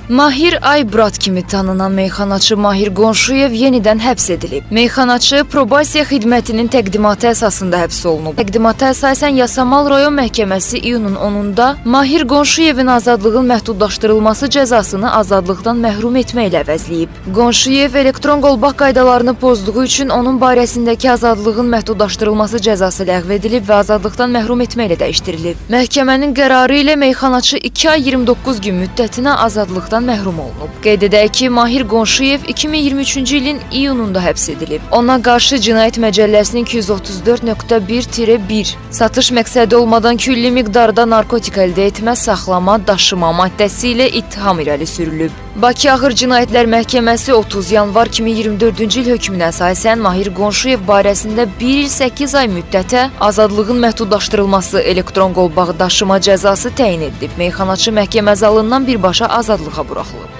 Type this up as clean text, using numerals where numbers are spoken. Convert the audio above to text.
Mahir Aybrat kimi tanınan meyxanaçı Mahir Qonşuyev yenidən həbs edilib. Meyxanaçı probasiya xidmətinin təqdimatı əsasında həbs olunub. Təqdimata əsasən Yasamal rayon məhkəməsi iyunun 10-da Mahir Qonşuyevin azadlığın məhdudlaşdırılması cəzasını azadlıqdan məhrum etməklə əvəzləyib. Qonşuyev elektron qolbaq qaydalarını pozduğu üçün onun barəsindəki azadlığın məhdudlaşdırılması cəzası ləğv edilib və azadlıqdan məhrum etməklə dəyişdirilib. Məhkəmənin qərarı ilə meyxanaçı 2 ay 29 gün müddətinə azadlıqdan məhrum olunub. Qeyd edək ki, Mahir Qonşuyev 2023-cü ilin iyununda həbs edilib. Ona qarşı Cinayət Məcəlləsinin 234.1-1 satış məqsədi olmadan külli miqdarda narkotik əldə etmə, saxlama, daşıma maddəsi ilə ittiham irəli sürülüb. Bakı Ağır Cinayətlər Məhkəməsi 30 yanvar 2024-cü il hökmünə əsasən Mahir Qonşuyev barəsində 1 il 8 ay müddətə azadlığın məhdudlaşdırılması, elektron qolbağı daşıma cəzası təyin edilib. Meyxanaçı məhkəmə zalından birbaşa azadlığa buraxılıb.